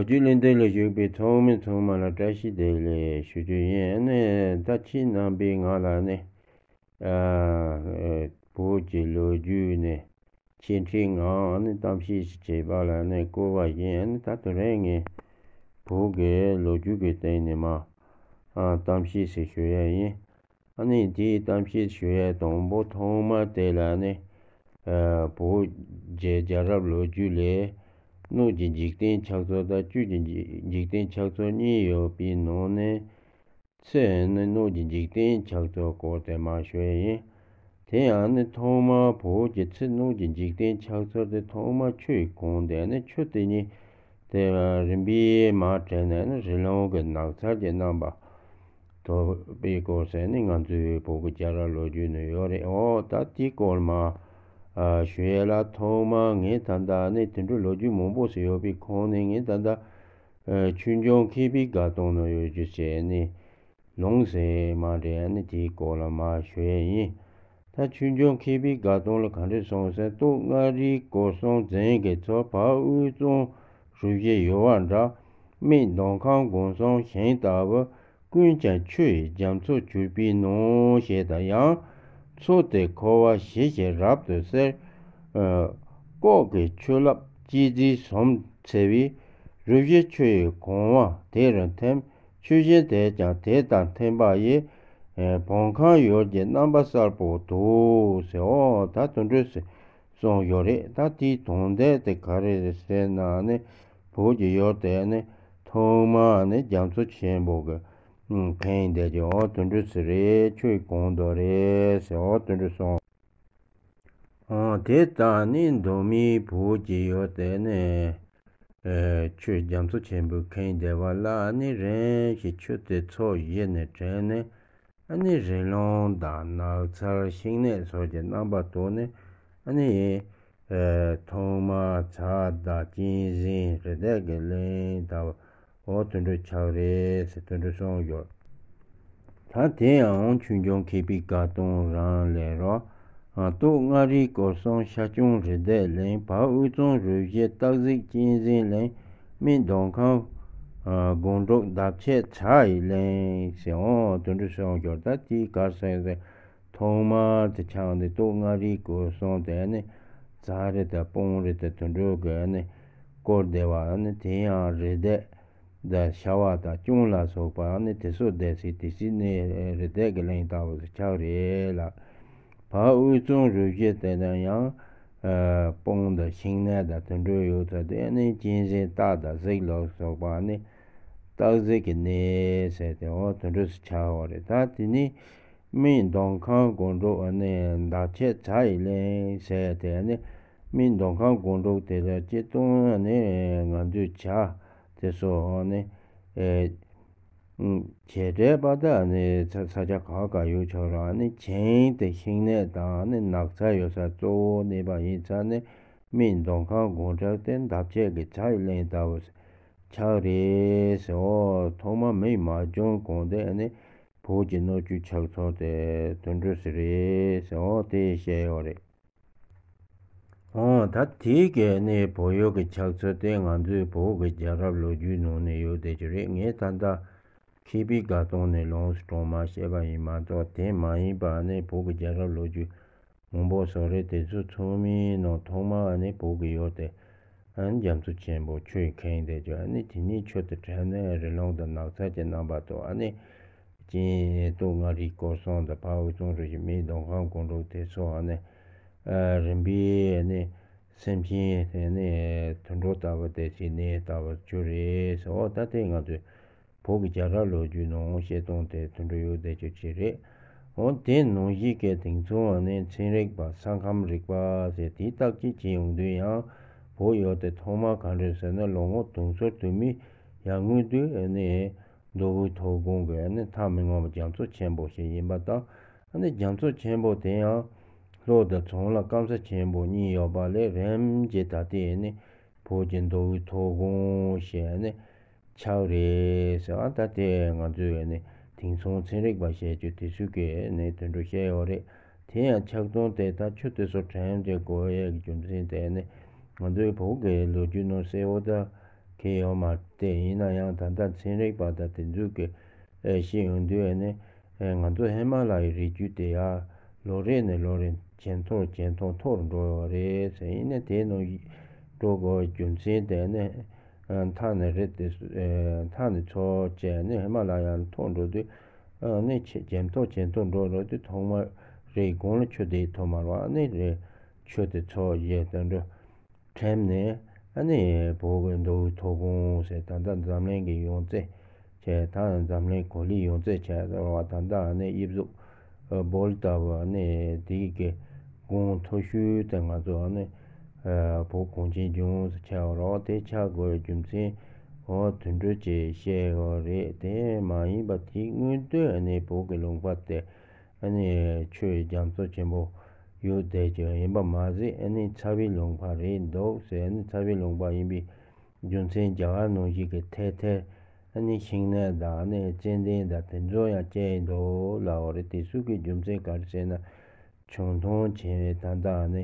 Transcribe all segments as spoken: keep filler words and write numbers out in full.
རྒྱུན་ལས་འདི་ལ་བཞུགས་པའི་ཚོགས་མི་ཚང་མ་ལ་བཀྲ་ཤིས་བདེ་ལེགས་ཞུ་རྒྱུ་ཡིན། ཨ་ནི་ད་ཁྱེད་རྣམ་པས་ང་ལ་ནི་ཨ་བོད་ཀྱི་ལོ་རྒྱུས་ནས་འཆད་ཁྲིད་ངང་ཨ་ནི་གཏམ་བཤད་ཞིག་བྱེད་པ་ལ་ནི་བསྐུལ་བ་ཡིན། ཨ་ནི་ད་དེ་རིང་ངས་བོད་ཀྱི་ལོ་རྒྱུས་ཀྱི་སྟེང་ནས་མ་ཨ་གཏམ་བཤད་ཞིག་ཞུ་ཡ་ཡིན། ཨ་ནི་དེའི་གཏམ་བཤད་ཞུ་ཡ་དང་པོ་ཐོག་མ་དེ་ལ་ནི་ཨ་བོད་རྒྱལ་རྒྱལ་རབས་ལོ་རྒྱུས་ལས་སྣོད་ཀྱི་འཇིག་རྟེན་ཆགས་ཚུལ་དང་བཅུད་ཀྱི་འཇིག་འཇིག་རྟེན་ཆགས་ཚུལ་གཉིས་ཡོད་པའི་ནང་ནས་ཚེ་ནི་སྣོད་ཀྱི་འཇིག་རྟེན་ཆགས་ཚུལ་སྐོར་དེ་མ་ཞུ་ཡ་ཡིན། དེ་ཡང་ནི་ཐོག་མར་བོད་ཀྱི་ཚེ་སྣོད་ཀྱི་འཇིག་རྟེན་ཆགས་ཚུལ་དེ་ཐོག་མར་ཆུ་ཡི་གོང་དེ་ནི་ཆུ་དེ་ཉིད་དེ་རིམ་པས་མར་བྲལ་ནས་ནི་རི་ལུང་གི་ནགས་ཚལ་གྱི་རྣམ་པ་ཐོབ་པའི་སྐོར་ཟེར་ནི་ང་ཚོའི་བོད་ཀྱི་རྒྱལ་རབས་ལོ་རྒྱུས་ནང་ཡོད་རེད། འོ་ད་དེའི་སྐོར་མ་ཨ་ཞུ་ཡས་ལ་ཐོག་མར་ངས་ད་ལྟ་ནི་དེ་འདྲ་ལོ་རྒྱུས་མང་པོ་ཞིག་ཡོད་པའི་ཁོངས་ནས་ངས་ད་ལྟ་ཨ་ཆོས་འབྱུང་མཁས་པའི་དགའ་སྟོན་ནང་ཡོད་རྒྱུ་བྱས་ནི་ལུང་ཟེར་མ་འདྲེས་ནི་དེའི་སྐོར་ལ་མར་ཞུ་ཡས་ཡིན། ད་ཆོས་འབྱུང་མཁས་པའི་དགའ་སྟོན་ལ་ག་འདྲ་གསུངས་ཟེར། སྟོད་མངའ་རིས་སྐོར་གསུམ་འཛིན་གྱི་ཚུལ། བར་དབུས་གཙང་རུ་བཞི་ཡུར་བ་འདྲ། སྨད་མདོ་ཁམས་སྒང་གསུམ་ཞིང་ལྟ་བུ། ཀུན་ཀྱང་ཆུ་ཡི་རྒྱ་མཚོར་གྱུར་པའི་ནང་ཞེས་དང་ཡང་། མཚོ་དེ་འཁོར་བ་བཞི་ཞེས་རབ་ཏུ་གསལ། ཨ་ལྐོག་གི་ཆུ་རླབས་སྐྱེས་རྫས་གསུམ་འཚེར་བའི། རུ་བཞི་ཆུ་ཡི་གོང་བ་དེ་རུ་ཐིམ། ཆུ་ཞིང་དེས་ཀྱང་དེ་དང་མཐུན་པ་ཡི། ཨེ་བོད་ཁམས་ཡུལ་གྱི་རྣམ་པ་གསལ་པོ་འདུག་ཟེར། འོ་ད་དོན་གྲུབ་ཟེར་གསུངས་ཡོད་རེད། ད་དེའི་དོན་དག་དེ་ག་རེ་རེད་ཟེར་ན་ནི་བོད་ཀྱི་ཡུལ་དེ་ནི་ཐོག་མར་ནི་རྒྱ་མཚོ་ཆེན་པོ་གི་ཨུམ་ཁེངས་བསྡད་ཀྱི། འོ་དོན་གྲུབ་ཟེར་རེད། ཆུ་ཡི་གོང་དུ་རེད་ཟེར། འོ་དོན་གྲུབ་གསུངས། འོ་དེ་ལྟར་ནི་མདོ་སྨད་བོད་ཀྱི་ཡུལ་དེ་ནི་ཨེ་ཆུ་རྒྱ་མཚོ་ཆེན་པོས་ཁེངས་བསྡད་པ་ལ་ནི་རིམ་བཞིན་ཆུ་དེ་མཚོ་བཞི་ནས་བྲལ་ནས། ཨ་ནི་རི་ལུང་དང་ནགས་ཚལ་ཤིང་ནགས་སོགས་ཀྱི་རྣམ་པ་དུ་ནི། ཨ་ནི་ཨེ་ཐོག་མར་ཚ་དང་གཅན་གཟན་རི་དྭགས་ཀྱི་གླིང་དང་འོ་དོན་གྲུབ་ཆགས་རེད་ཟེར་དོན་གྲུབ་གསུངས་ཡོད། ད་དེ་ཡང་ཆོས་འབྱུང་མཁས་པའི་དགའ་སྟོན་རང་ལས་རོ། སྟོད་མངའ་རིས་སྐོར་གསུམ་ཤར་ལྕང་རི་དྭགས་གླིང་། བར་དབུས་གཙང་རུ་བཞི་སྟག་གཟིག་གཅན་གཟན་གླིང་། སྨད་མདོ་ཁམས་སྒང་དྲུག་འདབ་ཆགས་བྱ་ཡི་གླིང་ཟེར། འོ་དོན་གྲུབ་གསུངས་ཡོད། ད་དེའི་གར་སོང་ཟེར། ཐོག་མར་དེ་ཆགས་འདི་སྟོད་མངའ་རིས་སྐོར་གསུམ་དེ་ནི་ཛ་རི་དང་སྤང་རི་དང་དོན་གྲུབ་ཀྱི་ནི་སྐོར་བསྡད་པ་ནི་དེ་ཡང་རི་དྭགས་དང་ཤ་བ་དང་སྤྱང་ལ་སོགས་པ་ནི་དེ་ཚོ་བསྡད་སའི་དེ་སྲིད་ནི་རི་དྭགས་ཀྱི་གླིང་ལྟ་བུ་ཆགས་རེད་ལ། བར་དབུས་གཙང་རུ་བཞི་དེ་ན་ཡང་སྤང་དང་ཤིང་ནགས་དང་དོན་གྲུབ་ཡོད་ཚ་དེ་ནི་གཅན་གཟན་སྟག་དང་གཟིག་ལ་སོགས་པ་ནི་སྟག་གཟིག་གི་གནས་ཟེར་ཏེ་འོ་དོན་གྲུབ་སུ་ཆགས་པ་རེད། ད་དེ་ནི་སྨད་མདོ་ཁམས་སྒང་དྲུག་ནས་འདབ་ཆགས་བྱ་ཡི་གླིང་ཟེར་དེ་ནི་སྨད་མདོ་ཁམས་སྒང་དྲུག་དེ་ལ་སྤྱིར་བཏང་ནི་ང་ཚོའི་བྱ་དེ་ཚོ་ནི་ཨེ་བྱེ་བྲག་པ་དག་ནི་ས་ས་ཆ་ག་ག་ཡོད་ཆོག་ར་ནི་བྱིངས་དེ་ཤིང་ནགས་དང་ནི་ནགས་ཚལ་ཡོད་ས་གཙོ་བོ་གནས་པ་ཡིན་ཙང་ནི་སྨད་མདོ་ཁམས་སྒང་དྲུག་དེ་འདབ་ཆགས་ཀྱི་བྱ་ཡི་གླིང་ལྟ་བུ་ཆགས་རེད་ཟེར། འོ་ཐོག་མ་མིས་མ་བྱུང་གོང་དེ་ནི་བོད་ཀྱི་སྣོད་བཅུད་ཆགས་ཚུལ་དེ་དོན་གྲུབ་ཟེར་རེད་ཟེར། འོ་དེ་བཤད་ཡོད་རེད། འོ་ད་དེའི་གི་ནི་བོད་ཡུལ་གྱི་ཆགས་ཚུལ་དེ་ང་ཚོའི་བོད་ཀྱི་རྒྱལ་རབས་ལོ་རྒྱུས་ནང་ནས་ཡོད་བསྡད་ཀྱི་རེད། ངས་ད་ལྟ་མཁས་པའི་དགའ་སྟོན་ནས་ལོངས་སུ་སྤྲོ་མ་བཤད་པ་ཡིན་མ་གཏོགས་དེ་མ་ཡིན་པ་ནི་བོད་ཀྱི་རྒྱལ་རབས་ལོ་རྒྱུས་མང་པོ་བཟོ་རེད། དེ་ཚོ་ཚང་མའི་ནང་ཐོག་མ་ནི་བོད་ཀྱི་ཡུལ་དེ་ཨ་ནི་རྒྱ་མཚོ་ཆེན་པོ་ཆུ་ཡིས་ཁེངས་བསྡད་ཀྱི་ཨ་ནི་དེ་ནས་ཆུ་དེ་བྲལ་ནས་རི་ལུང་དང་ནགས་ཚལ་གྱི་རྣམ་པ་དང་ཨ་ནི་སྤྱིར་སྟོད་མངའ་རིས་སྐོར་གསུམ་དང་བར་དབུས་གཙང་རུ་བཞི་སྨད་མདོ་ཁམས་སྒང་དྲུག་དེ་ཚོ་ཨ་ནི་ཨ་རིམ་པས་ནི་སེམས་ཅན་དེ་ནི་དུད་འགྲོ་ལྟ་བུ་དེ་ཚོའི་གནས་ལྟ་བུ་གྱུར་རེད་ཟེར། འོ་ད་དེ་ང་ཚོས་བོད་ཀྱི་རྒྱལ་རབས་ལོ་རྒྱུས་ནང་བཤད་སྟངས་དེ་དུད་འགྲོ་ཡོད་བསྡད་རྒྱུ་ཅིག་རེད། འོ་དེ་ནང་བཞིན་གྱི་དེང་སང་ནི་ཚན་རིག་པ་ས་ཁམས་རིག་པ་ཟེར་དེའི་བརྟག་དཔྱད་བྱེད་ཡོང་དུས་ཡང་བོད་ཡུལ་དེ་ཐོག་མ་ག་འདྲ་ཟེར་ན་ལོ་ངོ་དུང་ཕྱུར་དུ་མའི་ཡར་སྔོན་དུ་ནི་མདོ་དབུས་མཐོ་སྒང་གི་ནི་མཐའ་མི་སྔོན་པ་རྒྱ་མཚོ་ཆེན་པོ་ཞིག་ཡིན་པ་དང་། ཨ་ནི་རྒྱ་མཚོ་ཆེན་པོ་དེ་ཡང་ལྷོ་དང་མཚོ་ལ་སྐམ་ས་ཆེན་པོ་གཉིས་ཡོད་པ་ལས་རིམ་གྱིས་ད་ལྟའི་ནི་བོད་ཀྱི་མདོ་དབུས་མཐོ་སྒང་ཞེས་ནི་ཆགས་རེད་ཟེར་བ། ད་ལྟའི་ང་ཚོས་ནི་དེང་སང་ཚན་རིག་པ་བཤད་རྒྱུ་དེ་ཚོས་ཀྱིས་ནི་དེ་འདྲ་བཤད་ཡོད་རེད། དེ་ཡང་ཆགས་སྟངས་དེ་ད་ཆུ་དེ་ཚོ་དྲན་རྒྱུ་དགོས་ཡས་ཀྱི་རྒྱུ་མཚན་དེ་ནི་ང་ཚོའི་བོད་ཀྱི་ལོ་རྒྱུས་ནང་གསལ་བོ་ད་ གི་ཡོད་མ་རེད། དེ་ཡིན་ན་ཡང་ད་ལྟ་ཚན་རིག་པ་དང་དེ་ཚོ་གི་ཨེ་བཤད་ཡོང་དུས་ཨ་ནི་ཨེ་ང་ཚོ་ཧི་མ་ལ་ཡའི་རི་རྒྱུད་དེ་ཡ་ལོ་རེ་ནས་ལོ་རེ་ཇེ་མཐོར་ཇེ་མཐོར་མཐོ་རུ་འགྲོ་ཡོད་རེད་ཟེར། ཡིན་ནའི་དེ་ནང་འགྲོ་དགོས་རྒྱུ་མཚན་དེ་ནི་ཨ་མཐའ་ནས་རི་དེ་ཚོ་ཨེ་མཐའ་ནས་མཚོ་བཅད་ནས་ཧི་མ་ལ་ཡ་ལ་མཐོ་འགྲོ་དུས་ཨ་ནི་ཇེ་མཐོར་ཇེ་མཐོར་འགྲོ་འགྲོ་དུས་ཐོག་མར་རིའི་གོང་ལ་ཆུ་དེ་ཐོན་མ་རེད། ཨ་ནི་རི་ཆུ་དེ་མཚོ་བཞི་དེ་འདྲ་ཐེམ་ནས་ཨ་ནི་བོད་ཀྱི་མདོ་དབུས་མཐོ་སྒང་ཟེར། ད་ལྟ་འཛམ་གླིང་གི་ཡང་རྩེ་བྱས། ད་འཛམ་གླིང་གོ་ལའི་ཡང་རྩེ་བྱས་ཟེར་བ། ད་ལྟ་ཨ་ནི་དབྱིབས་གཟུགས་ཨ་བོལ་ལྟ་བུ་ཨ་ནི་དེའི་གི་གོང་མཐོ་ཤོས་དེ་ང་ཚོ་ཨ་ནི་ཨ་བོད་གངས་ཅན་ལྗོངས་སུ་ཆགས་པ་རེད། དེ་ཆགས་དགོས་རྒྱུ་མཚན་འོ་དེ་འདྲ་ཅིག་བཤད་ཡོད་རེད། དེ་མ་ཡིན་པ་དེའི་སྔོན་དུ་ཨ་ནི་བོད་ཀྱི་ལུང་པ་དེ་ཨ་ནི་ཆུའི་རྒྱ་མཚོ་ཆེན་པོ་ཡོད་བསྡད་ཀྱི་ཡིན་པ་མ་ཟད། ཨ་ནི་ཚ་བའི་ལུང་པ་རེད་འདུག་ཟེར། ཨ་ནི་ཚ་བའི་ལུང་པ་ཡིན་པའི་རྒྱུ་མཚན་རྒྱ་གར་ནང་བཞིན་གྱི་ཐད་ཐད་ཨ་ནི་ཤིང་ནགས་དང་ཨ་ནི་ཙན་དན་དང་དེ་ཚོ་ཡང་སྐྱེས་འདུག་ལབ་པ་རེད། དེ་ཚོ་གི་རྒྱུ་མཚན་ག་རེ་ཟེར་ན། བྱང་ཐང་ཆེན་པོའི་ད་ལྟ་ཨ་ནི་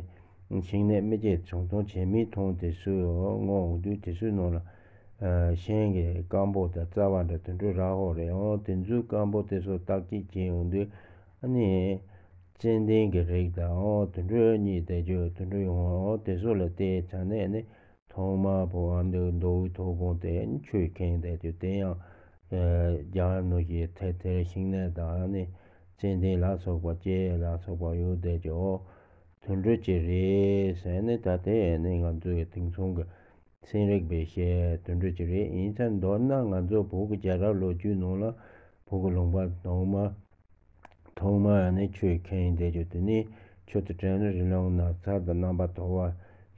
ཤིང་ནགས་མི་སྐྱེ་བྱང་ཐང་ཆེན་མོའི་ཐང་དེ་ཚོ་སྔོག་འོང་དུས་དེ་ཚོའི་ནང་ལ་ཨ་ཤིང་གི་སྐམ་པོ་དང་རྩ་བ་འདྲ་དེ་འདྲ་རག་ཡོད་རེད། འོ་དེ་ཚོའི་སྐམ་པོ་དེ་ཚོ་བརྟག་དཔྱད་བྱེད་ཡོང་དུས་ཨ་ནི་ཙན་དན་གྱི་རིགས་དང་འོ་དེ་འདྲ་རྙེད་བསྡད་རྒྱུ་དེ་འདྲ་ཡོང་། འོ་དེ་ཚོ་ལ་བལྟས་ཙང་ནས་ཨ་ནི་ཐོག་མར་བོད་ཨ་འདི་མདོ་དབུས་མཐོ་སྒང་དེ་ཆུས་ཁེངས་བསྡད་རྒྱུ་དེ་ཡང་ཨ་རྒྱ་གར་ནང་བཞིན་ཐད་ཐད་ཤིང་ནགས་དང་ཨ་ནི་ཙན་དན་ལ་སོགས་པ་སྐྱེས་ལ་སོགས་པ་ཡོད་བསྡད་རྒྱུ་འོ་དེ་འདྲ་ཅིག་རེད་ཟེར་ནས། ད་དེ་ནི་ང་ཚོའི་དེང་སང་གི་ཚན་རིག་པས་བཤད་དེ་འདྲ་ཅིག་རེད། ཡིན་ཙང་མདོར་ན་ང་ཚོ་བོད་ཀྱི་རྒྱལ་རབས་ལོ་རྒྱུས་ནང་ལ་བོད་ཀྱི་ལུང་པ་ཐོག་མ་ཐོག་མར་ནི་ཆུས་ཁེངས་བསྡད་རྒྱུ་དེ་ནི་ཆུ་དང་བྲལ་ནས་རི་ཀླུང་ནགས་ཚལ་དང་རྣམ་པར་དག་པ་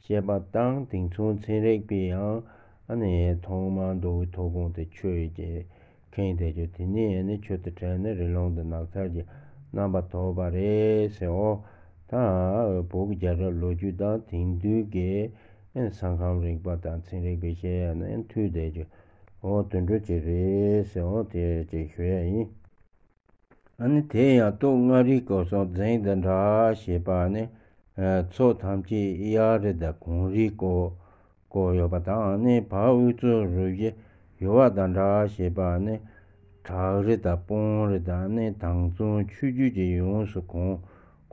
ཞེས་པ་དང་། དེང་སང་ཚན་རིག་པས་ཡང་ཨ་ནི་ཐོག་མར་མདོ་དབུས་མཐོ་སྒང་དེ་ཆུས་ཀྱིས་ཁེངས་བསྡད་རྒྱུ་དེ་ནི་ཨ་ནི་ཆུ་དང་བྲལ་ནས་རི་ཀླུང་དང་ནགས་ཚལ་གྱི་རྣམ་པར་དག་པ་རེད་ཟེར། འོ་ད་བོད་ཀྱི་རྒྱལ་རབས་ལོ་རྒྱུས་དང་དེང་དུས་ཀྱི་ཨ་ནི་ས་ཁམས་རིག་པ་དང་ཚན་རིག་པས་བཤད་ཡ་ནི་མཐུན་བསྡད་རྒྱུ་འོ་དེ་འདྲ་ཅིག་རེད་ཟེར། འོ་དེ་ཅིག་ཞུ་ཡ་ཡིན། ཨ་ནི་དེ་ཡང་སྟོད་མངའ་རིས་སྐོར་སོགས་འཛིན་དང་འདྲ་ཞེས་པ་ནི། ཨ་མཚོ་ཐམས་ཅད་གཡའ་རི་དང་གངས་རིས་བསྐོར་བསྐོར་ཡོད་པ་དང་། ཨ་ནི་བར་དབུས་གཙང་རུ་བཞི་ཡུར་བ་དང་འདྲ་ཞེས་པ་ནི། བྲག་རི་དང་སྤང་རི་དང་ནི་དྭངས་གཙང་ཆུ་རྒྱུད་ཀྱིས་ཡོངས་སུ་གང་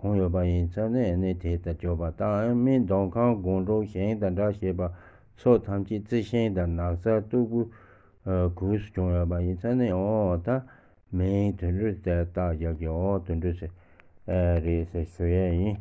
གང་ཡོད་པ་ཡིན་ཙང་ནི། ཨ་ནི་དེ་ལྟར་འཇོག་པ་དང་། ཨ་མི་མདོ་ཁམས་སྒང་དྲུག་ཞིང་དང་འདྲ་ཞེས་པ་མཚོ་ཐམས་ཅད་རྩི་ཤིང་དང་ནགས་ཚལ་སྟུག་པོའི་ཨ་གོས་སུ་བྱུང་ཡོད་པ་ཡིན་ཙང་ནི། འོ་ད། མིང་དེ་འདྲ་དེ་བཏགས་བཞག་གི་འོ་དེ་འདྲ་ཟེར་ཨེ་རེད་ཟེར་ཞུ་ཡས་ཡིན།